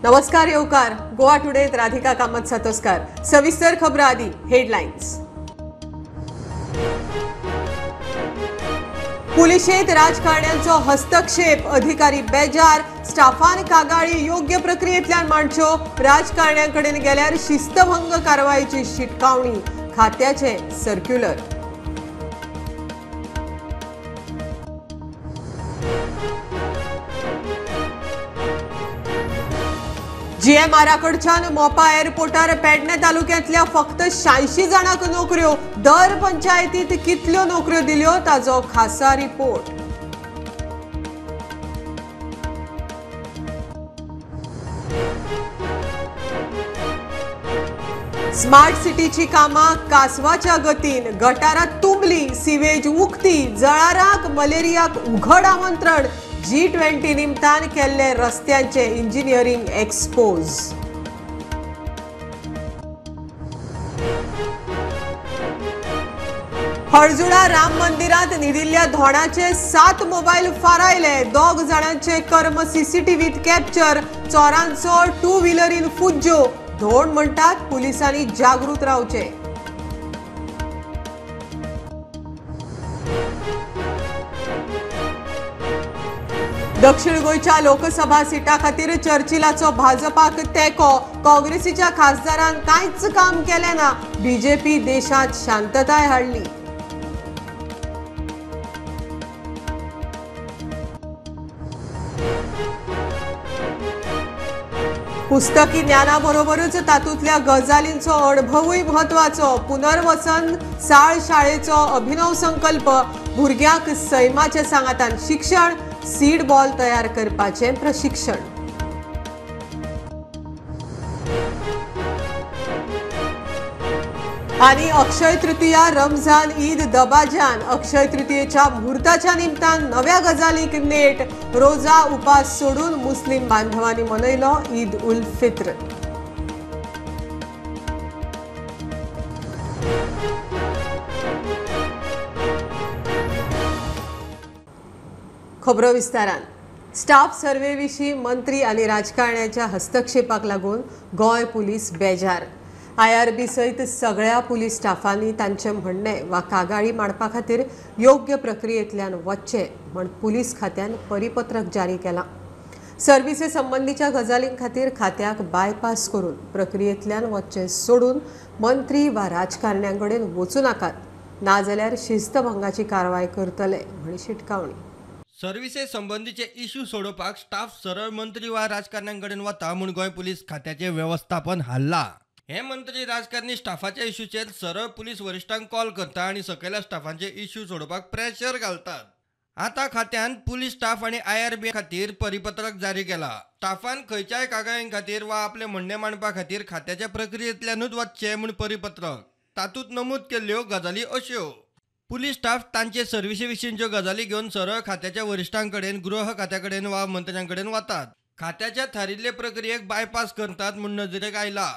नमस्कार येवकार गोवा टुडेत राधिका कामत सातोस्कर। सविस्तर खबरा आदी हेडलाइन्स। पुलिशेत राजकारण्यांचो हस्तक्षेप, अधिकारी बेजार, स्टाफान कागाळी योग्य प्रक्रियेंतल्यान मांडच्यो, राजकारण्यांकडेन गेल्यार शिस्तभंग कारवायेची शिटकावणी, खात्याचे सर्क्युलर। जीएमआराकडच्यान मोपा एअरपोर्टार पेडणे तालुक्यांतल्या फक्त 86 जाणांक नोकऱ्यो, दर पंचायतीत कितल्यो नोकऱ्यो दिल्यो ताजो खासा रिपोर्ट। स्मार्ट सिटीची कामां कासवाच्या गतीन, गटारां तुंबली, सिवेज उक्ती, जळारांक मलेरियाक उघड आमंत्रण, G20 निमतान केल्ले रस्त्यांचे इंजिनियरिंग एक्सपोज। हळजुणा राम मंदिरात न्हिदिल्ल्या धोणाचे 7 मोबायल फारायले, 2 जाणांचे कर्म सीसीटीव्हीत कॅप्चर, चोरांचो 2 व्हीलरीन फुज्जो, धोण म्हणटात पुलिसांनी जागृत रावचे। दक्षिण गोंयच्या लोकसभा सीटा खातीर चर्चिलाचो भाजपाक तेंको, काँग्रेसीच्या खासदारान कांयच काम केलें ना, बीजेपी देशांत शांतताय हाडली। पुस्तकी ज्ञानाबरोबरच तातूंतल्या गजालींचो अणभवूय म्हत्वाचो, पुनर्वसन साळ शाळेचो अभिनव संकल्प, भुरग्यांक सैमाच्या सांगातान शिक्षण, सीड बॉल तयार करपाचें प्रशिक्षण। आणि अक्षय तृतीया, रमजान, ईद दबाजान, अक्षय तृतीयेच्या मुहूर्ताच्या निमतान नव्या गजालींक नेट, रोजा उपास सोडून मुस्लिम बांधवांनी मनयलो ईद उल फित्र। खबरो विस्तारान। स्टाफ सर्वे विशीं मंत्री आनी राजकारण्याच्या हस्तक्षेपाक लागून गोंय पुलीस बेजार। आयआरबी सयत सगळ्या पुलीस स्टाफांनी तांचें म्हणणें वा कागाळी मांडपा खातीर योग्य प्रक्रियेंतल्यान वचचें म्हण पुलीस खात्यान परिपत्रक जारी केलां। सर्विसे संबंदीच्या गजालीं खातीर खात्याक बायपास करून प्रक्रियेंतल्यान वचचें सोडून मंत्री वा राजकारण्यां कडेन वचूं नाकात, नाजाल्यार शिस्तभंगाची कारवाय करतले म्हण शिटकावणी। सर्विसे संबंदीचे इश्यू सोडोवपाक स्टाफ सरळ मंत्री वा राजकारण्यांकडेन वता म्हूण गोंय पुलीस खात्याचे वेवस्थापन हाल्ला। हे मंत्री राजकारणी स्टाफाच्या इश्यूचेर सरळ पुलीस वरिश्ठांक कॉल करता आनी सकयल्या स्टाफांचे इश्यू सोडोवपाक प्रेशर घालतात। आतां खात्यान पुलीस स्टाफ आनी आयआरबी खातीर परिपत्रक जारी केला। स्टाफान खंयच्याय कागाळीं खातीर वा आपले म्हणणें मांडपा खातीर खात्याच्या प्रक्रियेंतल्यानूच वचचें म्हूण परिपत्रक, तातूंत नमूद केल्ल्यो गजाली अश्यो: पुलीस स्टाफ तांचे सर्विसे विशींच्यो गजाली घेवन सरळ खात्याच्या वरिश्ठांकडेन, गृह खात्याकडेन वा मंत्र्यांकडेन वतात। खात्याच्या थारिल्ले प्रक्रियेक बायपास करतात म्हूण नजरेक आयला।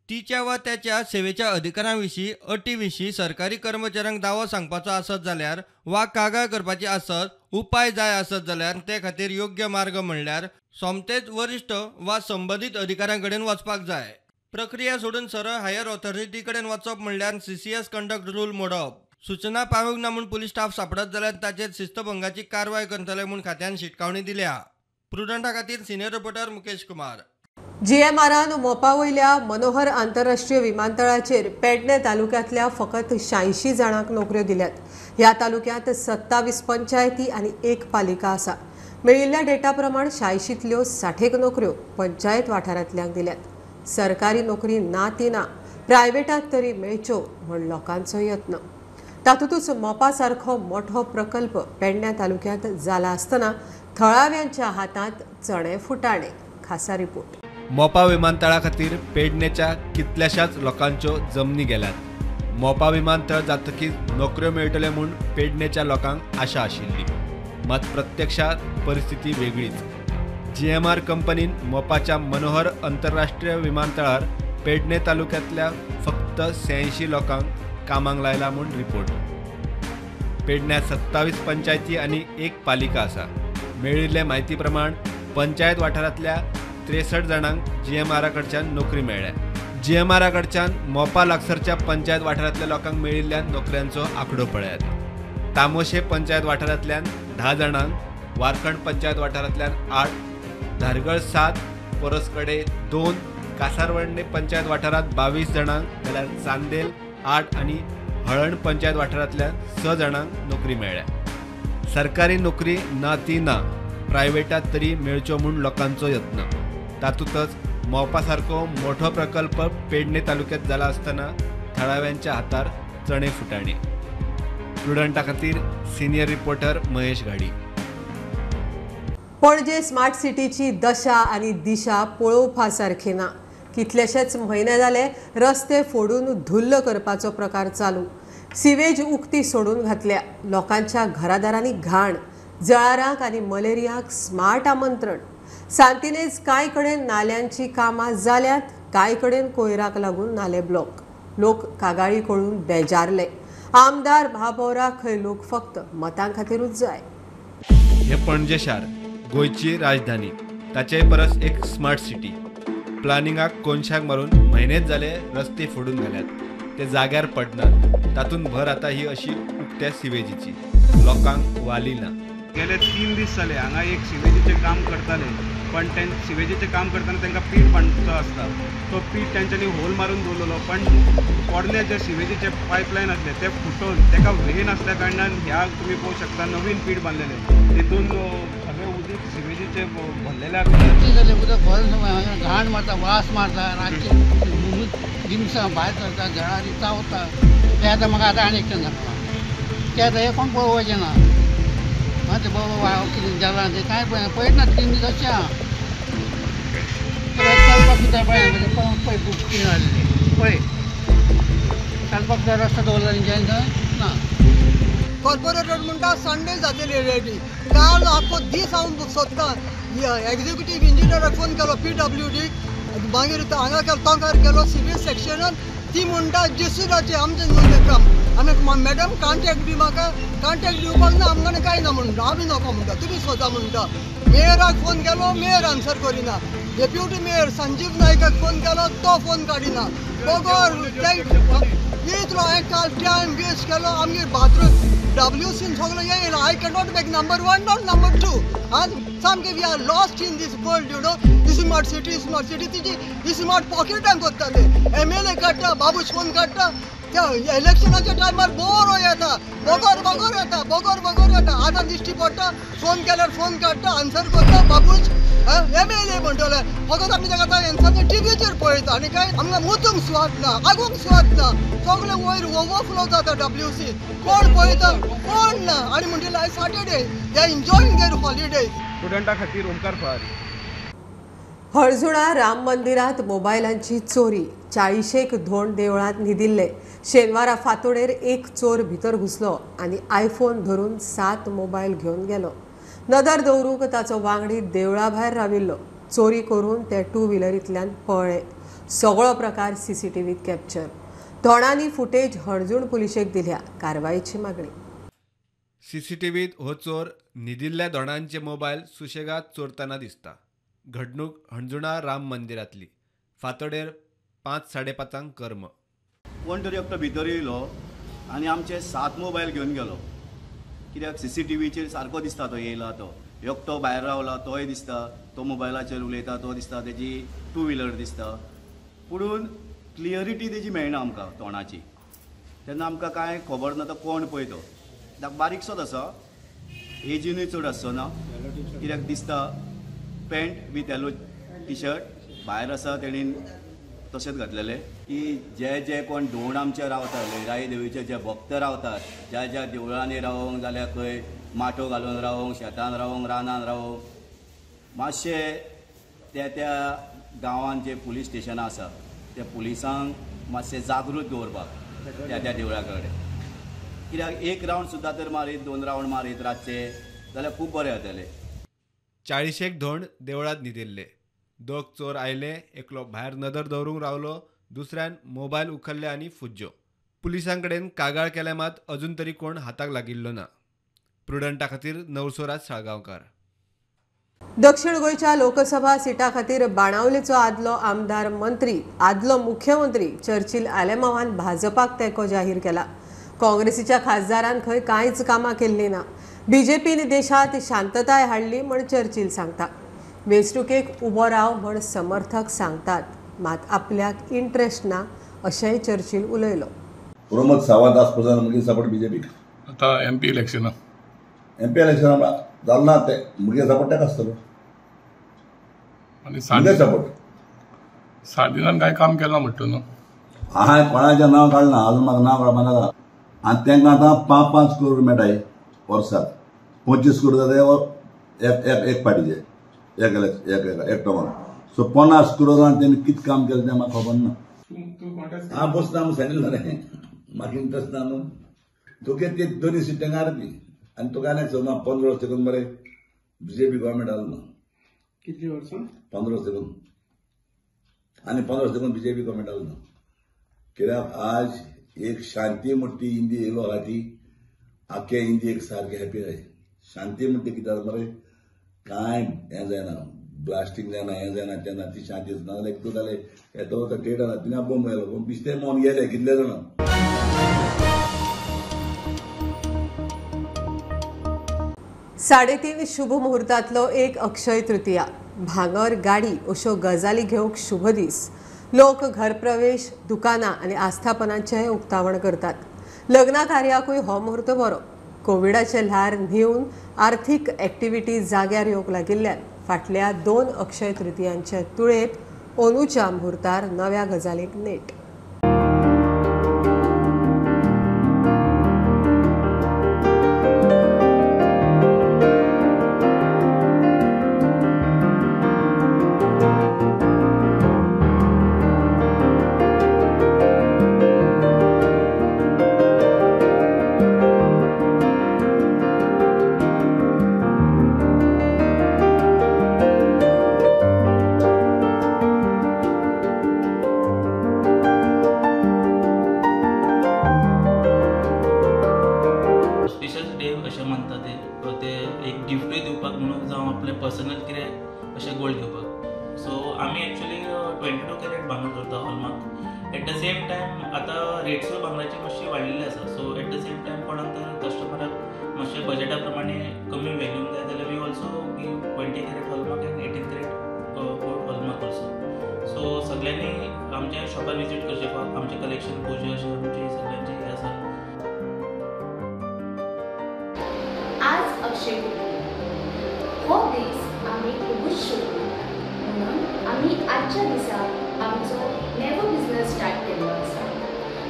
तिच्या वा त्याच्या सेवेच्या अधिकारां विशीं, अटी विशीं सरकारी कर्मचाऱ्यांक दावो सांगपाचो आसत जाल्यार वा कागाळ करपाची आसत, उपाय जाय आसत जाल्यार ते खातीर योग्य मार्ग म्हणल्यार सोमतेच वरिश्ठ वा संबंदीत अधिकाऱ्यां कडेन वचपाक जाय। प्रक्रिया सोडून सरळ हायर ऑथॉरिटी कडेन वचप म्हणल्यार सीसीएस कंडक्ट रूल मोडप। सूचना पाळूंक ना म्हूण पुलीस स्टाफ सापडत जाल्यार ताचेर शिस्तभंगाची कारवाय करतले म्हूण खात्यान शिटकावणी दिल्या। प्रुडंटा खातीर सिनियर रिपोर्टर मुकेश कुमार। जीएमआरान मोपा वयल्या मनोहर आंतरराष्ट्रीय विमानतळाचेर पेडणे तालुक्यांतल्या फकत 86 जाणांक नोकऱ्यो दिल्यात। ह्या तालुक्यांत 27 पंचायती आनी 1 पालिका आसा। मेळिल्ल्या डेटा प्रमाण 86तल्यो 60 नोकऱ्यो पंचायत वाठारांतल्यांक दिल्यात। सरकारी नोकरी ना ती ना, प्रायव्हेटांत तरी मेळच्यो म्हण लोकांचो यत्न। तातूंतच मोपा सारको मोठो प्रकल्प पेडण्या तालुक्यांत जाला आसतना थळाव्यांच्या हातांत चणे फुटाणे। खासा रिपोर्ट। मोपा विमानतळा खातीर पेडणेच्या कितल्याशाच लोकांच्यो जमनी गेल्यात। मोपा विमानतळ जातकीच नोकऱ्यो मेळटल्यो म्हूण पेडणेच्या लोकांक आशा आशिल्ली, मात प्रत्यक्षात परिस्थिती वेगळीच। जीएमआर कंपनीन मोपाच्या मनोहर आंतरराष्ट्रीय विमानतळार पेडणे तालुक्यांतल्या फक्त 86 लोकांक कामाक लायला म्हूण रिपोर्ट। पेडण्यात 27 पंचायती आनी 1 पालिका आसा। मेळिल्ले म्हायती प्रमाण पंचायत वाठारांतल्या 63 जाणांक जीएमआरा कडच्यान नोकरी मेळ्ळ्या. जीएमआरा कडच्यान मोपा लागसरच्या पंचायत वाठारांतल्या लोकांक मेळिल्ल्या नोकऱ्यांचो आंकडो पळयात. तामोशे पंचायत वाठारांतल्यान 10 जाणांक, वारखंड पंचायत वाठारांतल्यान 8, धारगळ 7, पोरसकडे 2, कासारवर्णे पंचायत वाठारांत 22 जाणांक जाल्यार चांदेल 8 आनी हळण पंचायत वाठारांतल्यान 6 जाणांक नोकरी मेळ्ळ्या. सरकारी नोकरी ना ती ना, प्रायव्हेटात तरी मेळच्यो म्हूण लोकांचो यत्न. तातूंतच मोपा सारको मोठो प्रकल्प पेडणे तालुक्यात जाला आसतना थळाव्यांच्या हातार चणे फुटाणे. प्रुडंटा खातीर senior reporter Mahesh Ghadi. Panaji smart सिटीची दशा आनी दिशा पळोवपा सारखी ना. कितलेशेच म्हयने जाले रस्ते फोडून धुल्ल करपाचो प्रकार चालू. सिवेज उक्ती सोडून घातल्या. लोकांच्या घरादारांनी घाण, जळारांक आनी मलेरियाक स्मार्ट आमंत्रण. सांतिनेज कांय कडेन नाल्यांची कामां जाल्यात, कांय कडेन कोयराक लागून नाले ब्लॉक. लोक कागाळी करून बेजारले. आमदार महापौराक खंय लोक फक्त मतां खातीरूच जाय. हे पणजे शार गोंयची राजधानी, ताचे परस एक स्मार्ट सिटी. प्लानिंगाक कोनशाक मारून म्हयनेच जाले रस्ते फोडून घाल्यात, ते जाग्यार पडनात. तातूंत भर आता ही अशी उक्त्या सिवेजीची, लोकांक वाली ना. गेले 3 दीस जाले हांगा एक सिवेजीचें काम करताले, पण सिवेजीचें काम करतना तांकां पीठ बांदचो आसता, तो पीठ तांच्यांनी होल मारून दवरलेलो, पण पोरणे जे सिवेजीचे पायपलायन आसले ते फुटोवन ताका when आसल्या कारणान ह्या तुमी पळोवंक शकता नवीन पीठ बांदलेले, तितून सगळें उदीक सिवेजीचें भरलेलें आसता. जालें उदक भरून घाण मारता, वास मारता, रातचे दिमसां भायर सरता, जळारी चावता. तें आतां म्हाका आतां आनी एकटें सांगता तें आतां हें कोण पळोवपाचें ना. आं तें बाबा कितें जालां तें कांय पळयना, पळयतना 3 दीस अशें आहा. चलपाक सुद्दां पळय पळय कितें जालें पळय, चलपाक सुद्दां रस्तो दवरला तेंच्यांनी थंय ना. कॉर्पोरेटर म्हणटा संडे जातली रेडी. काल आख्खो दीस हांव सोदतां, एग्जिक्युटीव इंजिनियराक फोन केलो, PWD, मागीर हांगा केलो, तोंकार केलो, सिवील सेक्शनान. ती म्हणटा जेसीराचें आमचें न्हू तें काम. आनी मॅडम कॉन्टॅक्ट बी म्हाका कॉन्टॅक्ट दिवपाक ना, आमकां कांय ना म्हणटा, आमी नाका म्हणटा, तुमी सोदा म्हणटा. मेयराक फोन केलो, मेयर आन्सर करिना. डेप्युटी मेयर संजीव नायकाक फोन केलो, तो फोन काडिना. बगर इतलो हांवें काल टायम वेस्ट केलो. आमगेर बाथरूम WC सगळें येयला. I cannot make number 1 not number 2. सामकें we are lost in this world, you know. Smart city, smart city तिची स्मार्ट पॉकेटान करता ते. MLA काडटा, बाबूश फोन काडटा. त्या इलेक्शनाच्या टायमार बरो येता, बगर बगर येता, बगर बगर येता. आतां दिश्टी पडटा, फोन केल्यार फोन काडटा, आन्सर करता बाबूश MLA म्हणटले. फकत आमी ताका आतां हेंसांनी टिवीचेर पळयता आनी कांय आमकां मुतूंक सुवात ना, आगूंक सुवात ना. सगळें वयर ओवरफ्लो जाता WC. कोण पळयता कोण ना. आनी म्हणटले आयज Saturday, they are enjoying their holiday. स्टुडंटा खातीर ओमकार फळारी. हळजुणा राम मंदिरात मोबायलांची चोरी. 40 धोंड देवळांत न्हिदिल्ले. शेनवारा फांतोडेर एक चोर भितर घुसलो आनी आयफोन धरून 7 मोबायल घेवन गेलो. नदर दवरूंक ताचो वांगडी देवळा भायर राविल्लो. चोरी करून ते 2 व्हिलरींतल्यान पळ्ळे. सगळो प्रकार CCTVत कॅप्चर. धोंडांनी फुटेज हणजूण पुलिशेक दिल्या. कारवायेची मागणी. CCTVत हो चोर न्हिदिल्ल्या धोंडांचे मोबायल सुशेगाद चोरतना दिसता. घडणूक हणजुणा राम मंदिरांतली. फांतोडेर 5-5:30 कर्म. कोण तरी एकटो भितर येयलो आनी आमचे 7 मोबायल घेवन गेलो. कित्याक CCTVचेर सारको दिसता तो येयला, तो एकटो भायर रावला तोय दिसता, तो मोबायलाचेर उलयता तो दिसता, तेजी 2 व्हिलर दिसता, पुणून क्लियरिटी तेजी मेळना आमकां तोंडाची. तेन्ना आमकां कांय खबर ना तो कोण पळय तो. बारीकसोच आसा, एजीनूय चड आसचो ना, कित्याक दिसता pant with yellow T shirt भायर आसा, तेणीन तशेंच घातलेलें. की जे जे कोण धोंड आमचे रावतात, लयराई देवीचे जे भक्त रावतात, ज्या ज्या देवळांनी रावोंक जाल्यार खंय माटो घालून रावोंक, शेतान रावोंक, रानान रावोंक, मातशे त्या त्या गांवांत जे पुलीस स्टेशनां आसा त्या पुलिसांक मातशें जागृत दवरपाक त्या त्या देवळा कडेन. कित्याक एक रावंड सुद्दां तर मारीत, 2 रावंड मारीत रातचे जाल्यार खूब बरें जातलें. 40 धोंड देवळांत न्हिदिल्ले. 2 चोर आयले, एकलो भायर नदर दवरूंक रावलो, दुसऱ्यान मोबायल उखल्ले आनी फुज्जो. पुलिसां कडेन कागाळ केल्या मात अजून तरी कोण हाताक लागिल्लो ना. प्रुडंटा खातीर नवसोराज साळगांवकार. दक्षिण गोंयच्या लोकसभा सिटा खातीर बाणावलेचो आदलो आमदार मंत्री आदलो मुख्यमंत्री चर्चिल आलेमावान भाजपाक तेंको जाहीर केला. काँग्रेसीच्या खासदारान खंय कांयच कामां केल्लीं ना. बीजेपीन देशांत शांतताय हाडली म्हण चर्चिल सांगता. वेंचणुकेक उबो राव म्हण समर्थक सांगतात, मात आपल्याक इंट्रस्ट ना अशेंय चर्चिल उलयलो. प्रमोद सावंत आज पर्यंत मुगे सपोर्ट बीजेपीक. आतां एमपी इलेक्शना एमपी इलेक्शना जालें ना ते मुगे सपोर्ट ताका आसतलो. आनी सपोर्ट सार्दिनान कांय काम केलां म्हणटा न्हू? हांवें कोणाचें नांव काडना, अजून म्हाका नांव काडपा नाका. आनी तांकां आतां 5-5 करोड मेळटाय वर्साक, 25 करोड जाता एक पार्टीचे एक एक टर्मान. सो 50 करोडान तेणी कितें काम केलें तें म्हाका खबर ना. हांव बसना म्हूण सांगिल्लें रे, म्हाका इंट्रस्ट ना न्हू. तुगे ती दोनी सीट तांकां हाडली आनी तुका आनी ना 15 वर्स देखून मरे बीजेपी गव्हर्मेंट आसलो ना. कितली वर्सां? 15 वर्स देखून. आनी 15 वर्स देखून बीजेपी गव्हर्मेंट आसलो ना. कित्याक आज एक शांती म्हणटी इंदी येयलो आहा ती आख्खे इंदी एक सारके हॅपी जाय. शांती म्हणटी कितें जाता मरे, कांय हें जायना, ब्लास्टींग जायना, हें जायना तें ना, ती शांती ना. जाल्यार एक जालें येतो थिएटरान तिंगा बॉम्ब आयलो, बिस्ते मोन गेले कितले जाणां. 3.5 शुभ मुहूर्तांतलो एक अक्षय तृतीया. भांगर गाडी अश्यो गजाली घेवंक शुभ दीस. लोक घरप्रवेश, दुकानां आनी आस्थापनांचें उक्तावण करतात. लग्न कार्याकूय हो मुहूर्त बरो. कोविडाचे ल्हार न्हिवून आर्थीक एक्टिविटी जाग्यार येवंक लागिल्ल्यान फाटल्या 2 अक्षय तृतीयांचे तुळेंत ओनूच्या मुहूर्तार नव्या गजालींक नेट. पर्सनल कितें अशें गोल्ड घेवपाक. सो आमी एक्चुअली 22 कॅरेट भांगर दवरता hallmark. At the same time आतां रेट्सूय भांगराची मातशी वाडलेली आसा. So at the same time कोणाक तर कस्टमराक मातशें बजेटा प्रमाणे कमी वेल्यून जाय जाल्यार we also give 20 carat hallmark and 18 carat gold hallmark also. So सगळ्यांनी आमच्या शॉपार विजीट करचें, आमचें कलेक्शन पळोवचें अशें आमचें सगळ्यांचें हें आसा. आज अक्षय हो दीस आमी खुबूच शुभ म्हणून आमी आजच्या दिसा आमचो नवो बिजनस स्टार्ट केल्लो आसा.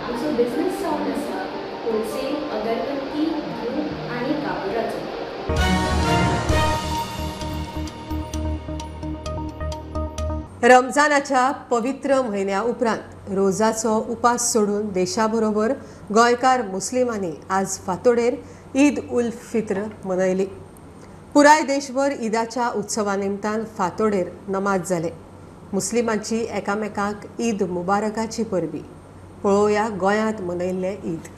आमचो बिजनस जावन आसा होलसेल अगरबत्ती, धूप आनी कापुराचो. रमजानाच्या पवित्र म्हयन्या उपरांत रोजाचो उपास सोडून देशाबरोबर गोंयकार मुस्लिमांनी आज फातोडेर ईद उल फित्र मनयली. पुराय देशभर ईदाच्या उत्सवा निमतान फातोडेर नमाज जाले. मुस्लिमांची एकामेकांक ईद मुबारकाची परबी. पळोवया गोंयांत मनयल्ले ईद.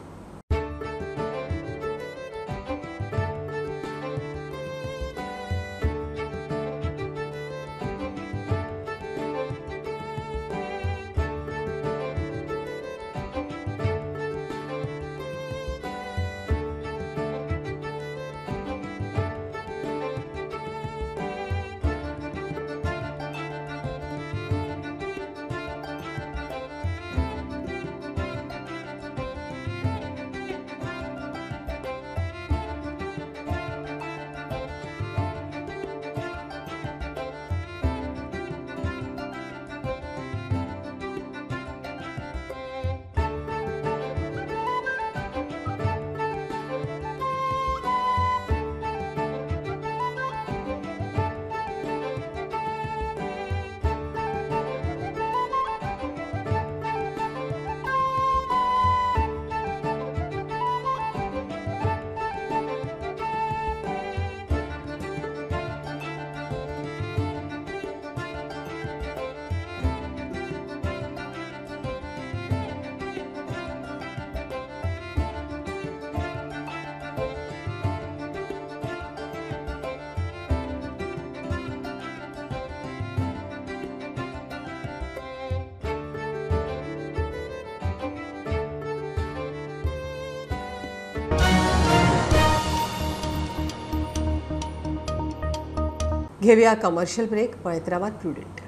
घेवया कमर्शियल ब्रेक. पळयत रावात प्रुडंट.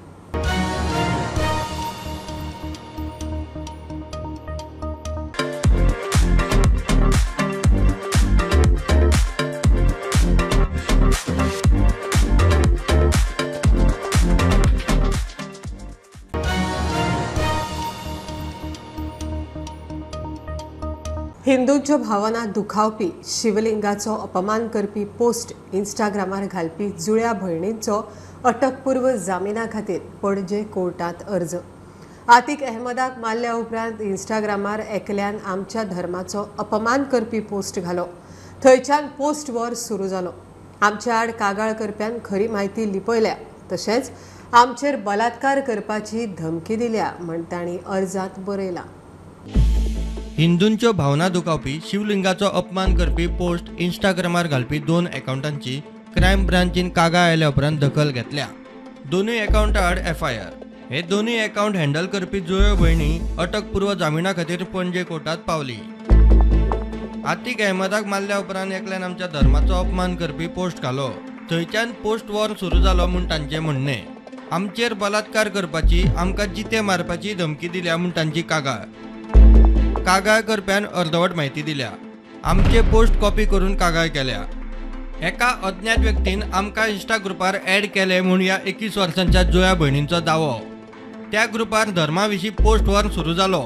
हिंदूंच्यो भावना दुखावपी, शिवलिंगाचो अपमान करपी पोस्ट इंस्टाग्रामार घालपी जुळ्या भयणींचो अटकपूर्व जामिना खातीर पणजे कोर्टांत अर्ज. आतिक अहमदाक मारल्या उपरांत इंस्टाग्रामार एकल्यान आमच्या धर्माचो अपमान करपी पोस्ट घालो. थंयच्यान पोस्ट वॉर सुरू जालो. आमच्या आड कागाळ करप्यान खरी म्हायती लिपयल्या, तशेंच आमचेर बलात्कार करपाची धमकी दिल्या म्हण तांणी अर्जांत बरयलां. हिंदूंच्यो भावना दुखावपी, शिवलिंगाचो अपमान करपी पोस्ट इंस्टाग्रामार घालपी 2 अकाउंटांची क्रायम ब्रांचीन कागाळ आयल्या उपरांत दखल घेतल्या. दोनूय अकाउंटा आड एफआयआर. हे दोनूय अकाउंट हँडल करपी जुळ्यो भयणी अटकपूर्व जामिना खातीर पणजे कोर्टात पावली. आतिक अहमदाक मारल्या उपरांत एकल्यान आमच्या धर्माचो अपमान करपी पोस्ट घालो. थंयच्यान पोस्ट वॉर सुरू जालो म्हूण तांचें म्हणणें. आमचेर बलात्कार करपाची, आमकां जिते मारपाची धमकी दिल्या म्हूण तांची कागाळ. कागाळ करप्यान अर्दवट म्हायती दिल्या. आमचे पोस्ट कॉपी करून कागाळ केल्या. एका अज्ञात व्यक्तीन आमकां इंस्टा ग्रुपार ॲड केले म्हूण ह्या 21 वर्सांच्या जुळ्या भयणींचो दावो. त्या ग्रुपार धर्मा विशीं पोस्ट वॉर सुरू जालो.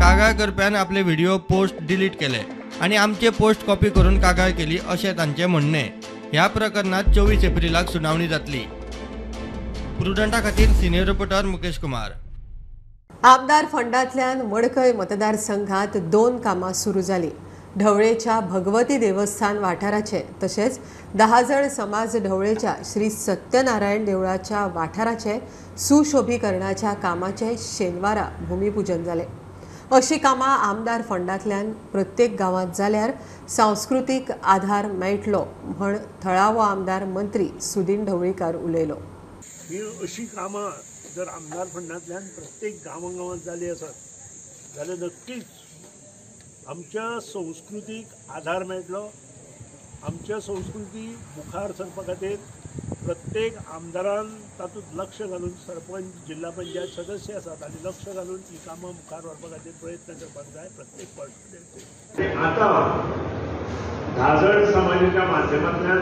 कागाळ करप्यान आपले व्हिडिओ पोस्ट डिलीट केले आनी आमचे पोस्ट कॉपी करून कागाळ केली अशें तांचें म्हणणें. ह्या प्रकरणांत 24 एप्रिलाक सुनावणी जातली. प्रुडंटा खातीर सिनियर रिपोर्टर मुकेश कुमार. आमदार फंडांतल्यान मडकय मतदारसंघात 2 कामां सुरू जालीं. ढवळेच्या भगवती देवस्थान वाठाराचे तशेंच दहाजण समाज ढवळेच्या श्री सत्यनारायण देवळाच्या वाठाराचे सुशोभीकरणाच्या कामाचे शेनवारा भूमिपूजन जालें. अशी कामां आमदार फंडांतल्यान प्रत्येक गांवांत जाल्यार सांस्कृतीक आधार मेळटलो म्हण थळावो आमदार मंत्री सुदिन ढवळीकार उलयलो. ही अशी कामां जर आमदार फंडांतल्यान प्रत्येक गांवां गांवांत जाली आसत जाल्यार नक्कीच आमच्या संस्कृतीक आधार मेळटलो. आमच्या संस्कृती मुखार सरपा खातीर प्रत्येक आमदारान तातूंत लक्ष घालून, सरपंच, जिल्हा पंचायत सदस्य आसा तांणी लक्ष घालून ही कामां मुखार व्हरपा खातीर प्रयत्न करपाक जाय प्रत्येक कॉन्स्टिट्युएन्सीन. आतां धाजण समाजाच्या माध्यमांतल्यान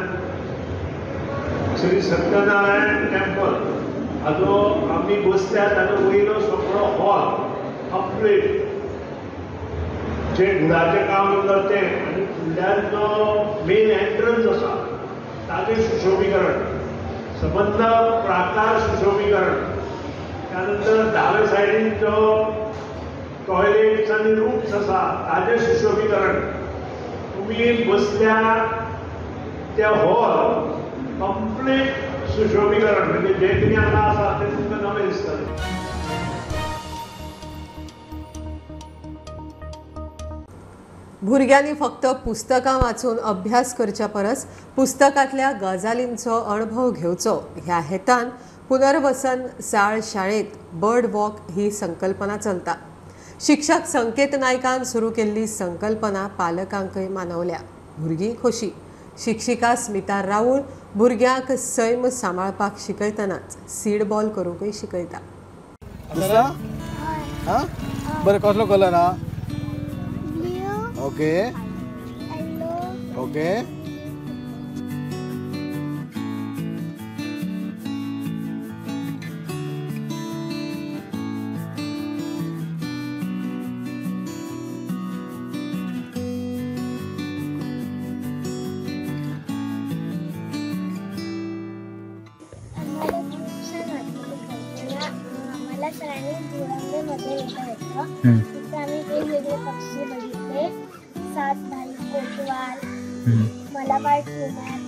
श्री सत्यनारायण टेम्पल हाजो आमी बसल्या ताजो वयलो सगळो हॉल कंप्लीट जे घुडाचें काम उरता तें आनी फुडल्यान जो मेन एंट्रन्स आसा ताजें सुशोभीकरण, सबंद प्राकार सुशोभीकरण, त्यानंतर दावे सायडीन जो टॉयलेट्स आनी रूम्स आसा ताजें सुशोभीकरण, तुमी बसल्या त्या हॉल कंप्लीट सुशोभीकरण म्हणजे जे कितें हांगा आसा तें तुमकां नवें दिसतलें. भुरग्यांनी फक्त पुस्तकां वाचून अभ्यास करच्या परस पुस्तकांतल्या गजालींचो अणभव घेवचो ह्या हेतान पुनर्वसन साळ शाळेत बर्ड वॉक ही संकल्पना चलता. शिक्षक संकेत नायकान सुरू केल्ली संकल्पना पालकांकय मानवल्या. भुरगीं खोशी. शिक्षिका स्मिता राऊळ भुरग्यांक सैम सांबाळपाक शिकयतनाच सीड बॉल करूंकय शिकयता. बरें, कसलो कलर हा? Okay okay. आम्हाला सरांनी धुळवडेमध्ये नेलं होतं. तिथे आम्ही वेगवेगळे पक्षी बघितले, सात भाई, कोटवाल, मलाबार ट्युमर,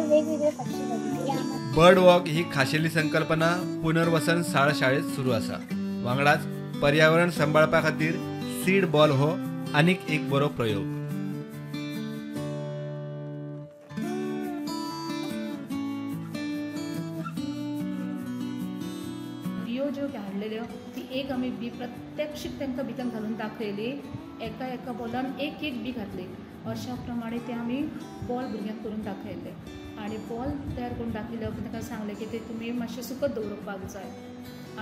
वेगवेगळे पक्षी बघितले. बर्ड वॉक ही खाशेली संकल्पना पुनर्वसन साळ शाळेत सुरू आसा. वांगडाच पर्यावरण सांबाळपा खातीर सीड बॉल हो आनीक एक बरो प्रयोग. बियो ज्यो हाडलेल्यो ती एक आमी बी प्रत्यक्षीक तांकां भितर घालून दाखयली, एका एका बॉलान एक एक बी घातली, अशा प्रमाणे ते आमी बॉल भुरग्यांक करून दाखयले. आनी बॉल तयार करून दाखयले उपरांत तांकां सांगलें की ते तुमी मातशें सुकत दवरपाक जाय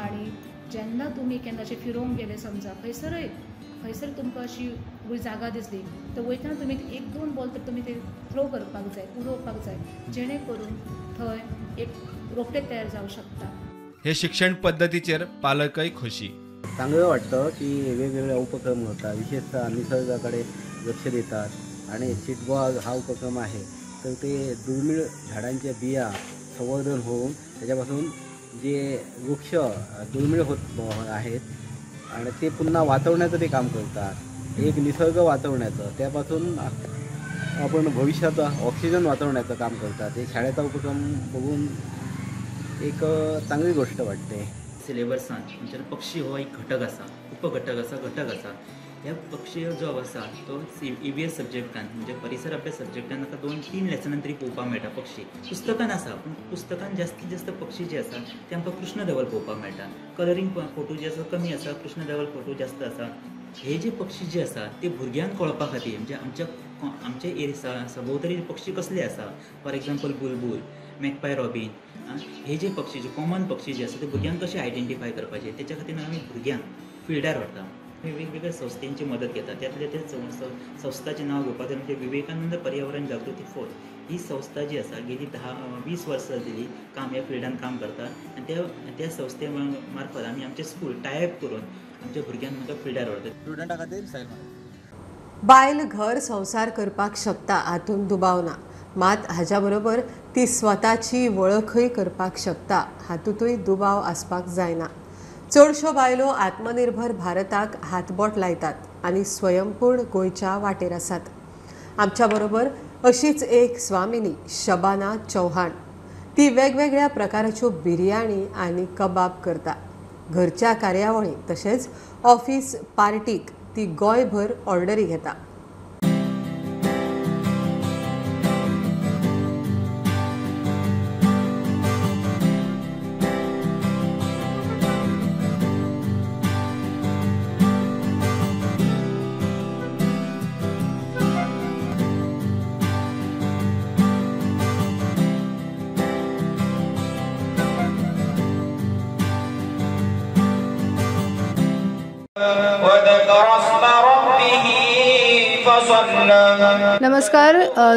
आनी जेन्ना तुमी केन्ना अशें फिरोवंक गेले समजा खंयसरय खंयसर तुमकां अशी जागा दिसली तर वयतना तुमी एक दोन बॉल तर तुमी ते थ्रो करपाक जाय, उडोवपाक जाय, जेणे करून थंय एक रोपटें तयार जावंक शकता. हे शिक्षण पद्दतीचेर पालकय खोशी. चांगलं वाटतं की वेगवेगळे उपक्रम होतात, विशेषतः निसर्गाकडे लक्ष देतात आणि चिटबॉल हा उपक्रम आहे तर ते दुर्मिळ झाडांच्या बिया संवर्धन होऊन त्याच्यापासून जे वृक्ष दुर्मिळ होत आहेत आणि ते पुन्हा वाचवण्याचं ते काम करतात. एक निसर्ग वाचवण्याचं, त्यापासून आपण भविष्यात ऑक्सिजन वाचवण्याचं काम करतात. हे शाळेचा उपक्रम बघून एक चांगली गोष्ट वाटते. सिलेबसान म्हणजे पक्षी हो एक घटक आसा, उपघटक आसा, घटक आसा. ह्या पक्षी जो आसा तो EVS सब्जेक्टान म्हणजे परिसर अभ्यास सब्जेक्टान आतां 2-3 लेसनान तरी पळोवपाक मेळटा. पक्षी पुस्तकान आसा पूण पुस्तकान जास्तीत जास्त पक्षी जे आसा ते आमकां कृष्ण धवल पळोवपाक मेळटा. कलरींग फोटो जे आसा कमी आसा, कृष्ण धवल फोटो जास्त आसा. हे जे पक्षी जे आसा ते भुरग्यांक कळपा खातीर म्हणजे आमच्या एरिया सभोवतरी पक्षी कसले आसा, फॉर एग्जाम्पल बुलबुल, मॅकपाय रॉबीन, हे जे पक्षी जे कॉमन पक्षी जे आसा ते भुरग्यांक कशे आयडेंटिफाय करपाचे तेच्या खातीर आमी भुरग्यांक फिल्डार व्हरता. वेगवेगळ्या संस्थेंची मदत घेता. त्यातल्या त्या संस्थाचें नांव घेवपाक जाय म्हणजे विवेकानंद पर्यावरण जागृती फोर्स ही संस्था जी आसा गेली 10-20 वर्सां जाली काम ह्या फिल्डान काम करता आनी त्या संस्थे मार्फत आमी आमचे स्कूल टायप करून आमच्या भुरग्यांक म्हाका फिल्डार व्हरता. स्टुडंटा खातीर सायल. बायल घर संवसार करपाक शकता हातूंत दुबाव ना, मात हाज्या बरोबर ती स्वताची वळखय करपाक शकता हातूंतय दुबाव आसपाक जायना. चडश्यो बायलो आत्मनिर्भर भारताक हातबोट लायतात आनी स्वयंपूर्ण गोंयच्या वाटेर आसात. आमच्या बरोबर अशीच एक स्वामिनी शबाना चौहान. ती वेगवेगळ्या प्रकाराच्यो बिर्याणी आनी कबाब करता. घरच्या कार्यावळी तशेंच ऑफिस पार्टीक ती गोंयभर ऑर्डरी घेता. नमस्कार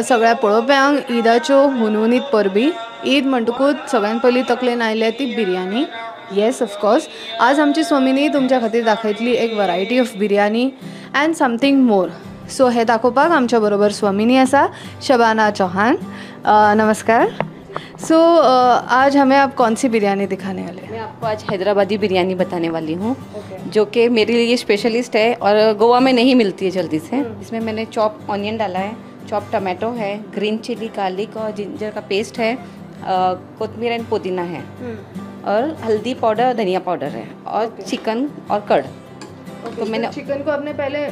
सगळ्या पळोवप्यांक ईदाच्यो हुनहुनीत परबी. ईद म्हणटकूच सगळ्यान पयलीं तकलेन आयल्या ती बिर्याणी. येस ऑफकोर्स आज आमची स्वामिनी तुमच्या खातीर दाखयतली एक variety of biryani and something more. So हें दाखोवपाक आमच्या बरोबर स्वामिनी आसा, शबाना चौहान. नमस्कार. सो आज हमें आप कौन सी बिरयानी दिखाने वाले हैं? मैं आपको आज हैदराबादी बिरयानी बताने वाली हूँ, जो कि मेरे लिए स्पेशलिस्ट है और गोवा में नहीं मिलती है जल्दी से. इसमें मैंने चॉप ऑनियन डाला है, चॉप टमाटो है, ग्रीन चिली, गार्लिक और जिंजर का पेस्ट है, कोथमीर एंड पुदीना है और हल्दी पाउडर, धनिया पाउडर है और चिकन और कर्ड. तो मैंने चिकन को आपने पहले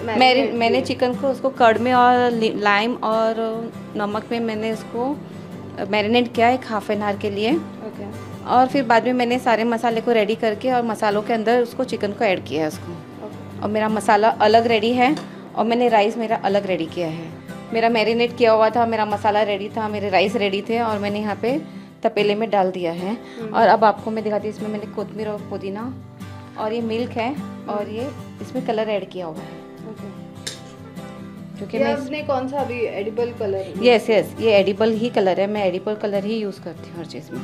मैंने चिकन को उसको कर्ड में और लाइम और नमक में मैंने उसको मैरिनेट किया एक हाफ एन आवर के लिए. और फिर बाद में मैंने सारे मसाले को रेडी करके और मसालों के अंदर उसको चिकन को ऐड किया है उसको. और मेरा मसाला अलग रेडी है और मैंने राइस मेरा अलग रेडी किया है. मेरा मैरिनेट किया हुआ था, मेरा मसाला रेडी था, मेरे राइस रेडी थे और मैंने यहाँ पे तपेले में डाल दिया है. और अब आपको मैं दिखाती हूँ, इसमें मैंने कोथमीर और पुदीना और ये मिल्क है और ये इसमें कलर ऐड किया हुआ है. क्योंकि मैं इसमें कौन सा अभी एडिबल कलर? यस यस, ये एडिबल ही कलर है. मैं एडिबल कलर ही यूज़ करती हूँ हर चीज़ में.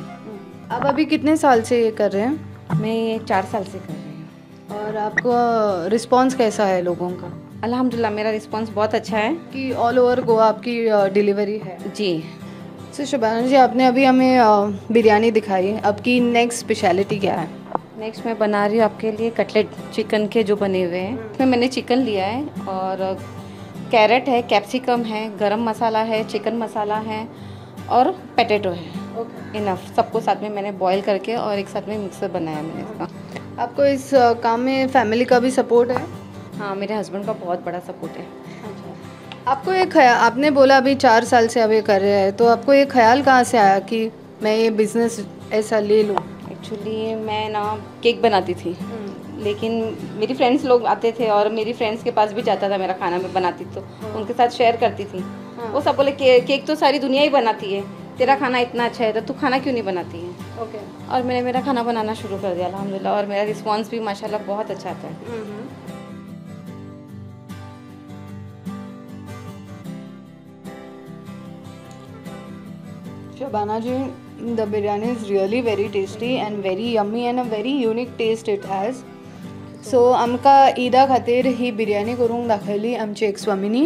आप अभी कितने साल से ये कर रहे हैं? मैं ये 4 साल से कर रही हूँ. और आपको रिस्पॉन्स कैसा है लोगों का? अल्हम्दुलिल्लाह मेरा रिस्पॉन्स बहुत अच्छा है. कि ऑल ओवर गोवा आपकी डिलीवरी है? जी. सो शबाना जी, आपने अभी हमें बिरयानी दिखाई, आपकी नेक्स्ट स्पेशलिटी क्या है? नेक्स्ट मैं बना रही हूँ आपके लिए कटलेट चिकन के जो बने हुए हैं. इसमें मैंने चिकन लिया है और कैरेट है, कैप्सिकम है, गरम मसाला है, चिकन मसाला है और पोटैटो है. इनफ. सबको साथ में मैंने बॉईल करके और एक साथ में मिक्सर बनाया मैंने इसका. आपको इस काम में फैमिली का भी सपोर्ट है? हाँ, मेरे हस्बैंड का बहुत बड़ा सपोर्ट है. अच्छा. आपको ये ख्याल, आपने बोला अभी 4 साल से अभी कर रहे हैं, तो आपको ये ख्याल कहाँ से आया कि मैं ये बिज़नेस ऐसा ले लूँ? एक्चुअली मैं ना केक बनाती थी, लेकिन मेरी फ्रेंड्स लोग आते थे और मेरी फ्रेंड्स के पास भी जाता था मेरा खाना, मैं बनाती तो उनके साथ शेयर करती थी. वो सब बोले केक तो सारी दुनिया ही बनाती है, तेरा खाना इतना अच्छा है तो तू खाना क्यों नहीं बनाती है। ओके। और मैंने मेरा खाना बनाना शुरू कर दिया अल्हम्दुलिल्लाह, और मेरा रिस्पॉन्स भी माशाल्लाह बहुत अच्छा आता है। Shabana ji, the biryani is really very tasty and very yummy and a very unique taste it has. So आमकां ईदा खातीर ही बिरयानी करूंक दाखयली आमची एक स्वामिनी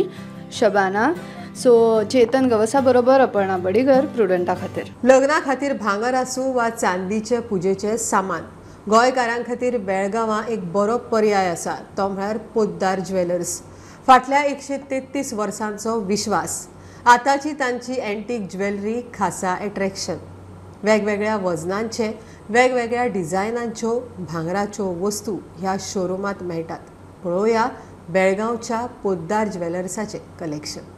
शबाना। सो चेतन गवसा बरोबर अपर्णा बडीगर, प्रुडंटा खातीर। लग्ना खातीर भांगर आसूं वा चांदीचे पुजेचे सामान, गोंयकारां खातीर बेळगांवां एक बरो पर्याय आसा, तो म्हळ्यार पोद्दार ज्वेलर्स। फाटल्या 133 वर्सांचो विश्वास, आतांची तांची एन्टीक ज्वेलरी खासा एट्रॅक्शन। वेगवेगळ्या वजनांचे, वेगवेगळ्या डिझायनांच्यो भांगराच्यो वस्तू ह्या शोरुमांत मेळटात। पळोवया बेळगांवच्या पोद्दार ज्वेलर्साचें कलेक्शन।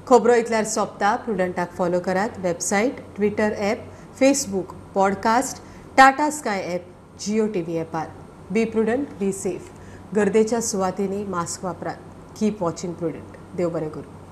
खबरो इतल्यार सोंपता। प्रुडंटाक फॉलो करात website, Twitter app, Facebook, podcast, Tata Sky app, Jio TV ॲपार। Be prudent, be safe. गर्देच्या सुवातींनी मास्क वापरात। Keep watching Prudent. देव बरें करूं।